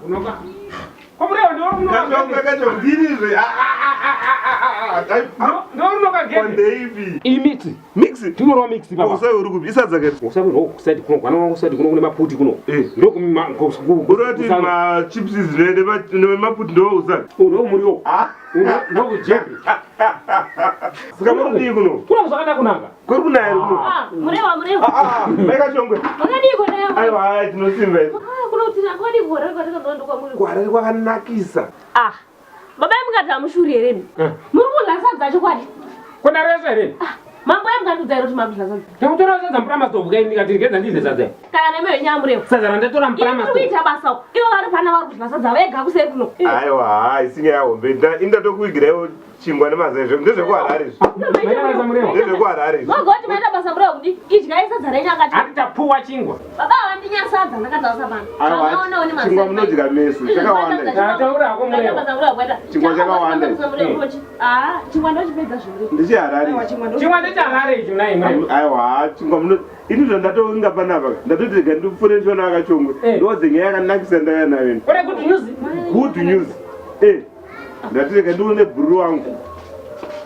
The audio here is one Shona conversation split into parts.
Unoka. Kwamurewa ndiwe unoka. Kachongwe kachongwe ndinizve. Ndiwe unoka gede. Ndeipi? Iyi mix. Mix. Tinorwa mix baba. Usavi uri kupi? Isadza kati. Usavi ndo kuside kuno kwana wangu kuside kuno kune maputi kuno. Eh. Ndo kuma Urati ma chips ne nemaputi ndo usavi. Ndo muriwo. Ah. Ndo kujebhi. Saka muri kudii kuno? Kuno zvakada kunaka. Kuri kunaya here kuno? Ah, murewa murewa. Ah, ah, mai Kachongwe. Makadiko naye. Aiwa, hai tinosimba izvi. Ah, kuno kuti kwadi kuhorera kwatakazoenda kwamuri. Kuharare kwakanakisa. Ah. Baba mukati hamushuri here imi? Eh. Muri kudya sadza chokwadi. Kona rese here? Ah, mambo emukandudza here kuti makudya sadza? Ndakutora sadza mupurama stove kai ndikati regedza ndidye sadza. Kana nemi wenyu amurewa. Sadza randatora Imi mupurama muri stove. kuita basa uko. Ivo vari pana vari kudya sadza vega kuseri kuno. Aiwa, hai singe yahombe. Indatokuigirai chingwa nemazai zve ndezvekuharare izvi. Maita basa murewa. Ndezvekuharare izvi. Mogoti maita basa murewa kuti idyai sadza renyu akati. Hati tapuwa chingwa. Baba vandinya sadza ndakadzasa pano. Aiwa, Zvamaonawo nemazai. chingwa munodya mesu chakawanda. ichi. Taura hako murewa. Chingwa chakawanda ichi. Ah, chingwa ndochipedza zvimwe. Ndecheharare ichi. Chingwa ndechaharare icho nai murewa. Aiwa, chingwa muno ini zvandatoinga panapa. Ndatoti rega ndipfure ndichiona akachongwe. Eh. Ndowadze nyaya yakanakisa ndauya nayo ini. Kune good news. Good news. Eh. Ndati rega ndione bhururu wangu.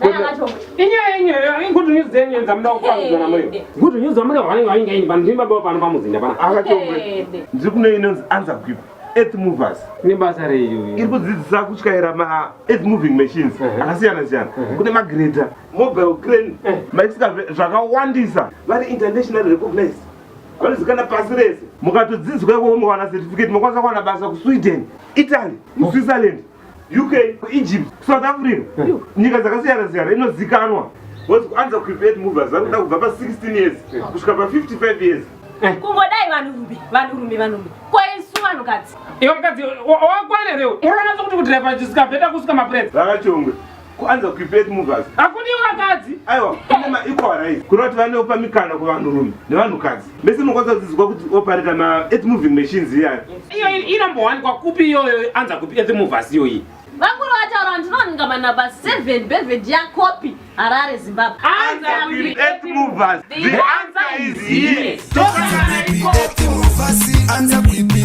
Dai akachongwe. Inyaya yenyu here? Good news dzenyu dzamuda kupangidzana murewa. Good news dzamurewa vanenge vainga ini pano ndini baba pano pamuzinda pana. Akachongwe. Ndiri kune inonzi Anza Quip Earth Movers. Ine basa reyi Iri kudzidzisa kutyaira ma earth moving machines akasiyana siyana. Kune magrader, mobile crane, maexcavator zvakawandisa. Vari internationally recognized. Vanozikanwa pasi rese. Mukatodzidzwa ikoko mukawana certificate mokwanisa kuwana basa kuSweden, Italy, kuSwitzerland, UK, kuEgypt, kuSouth Africa. Nyika dzakasiyana siyana inozikanwa. Because kuanza Quip Earth Movers vari kuda kubva pa 16 years kusvika pa 55 years. Kungodai vanhurume, vanhurume, vanhurume. Ko isu vanhukadzi. Iwe mukadzi wakwana here? Unoona sokuti kudhiraivha chisikabheta kusuka mapurezi. Vakachongwe. Kuanza Quip Earth Movers. Hakudi vakadzi. Aiwa, kune ma equal rights. Kuna kuti vanopa mikana kuvanhurume nevanhukadzi. Mese munokwanisa kudzidziswa kuti operate ma earth moving machines iyayo. Iyo inombowanikwa kupi iyoyo anza kupi earth movers iyoyi? Vakuru vataura ndinowanika manamba 7 Belvedere Copy Harare Zimbabwe. Anza Quip Earth Movers. The answer is yes. Anza kuipi?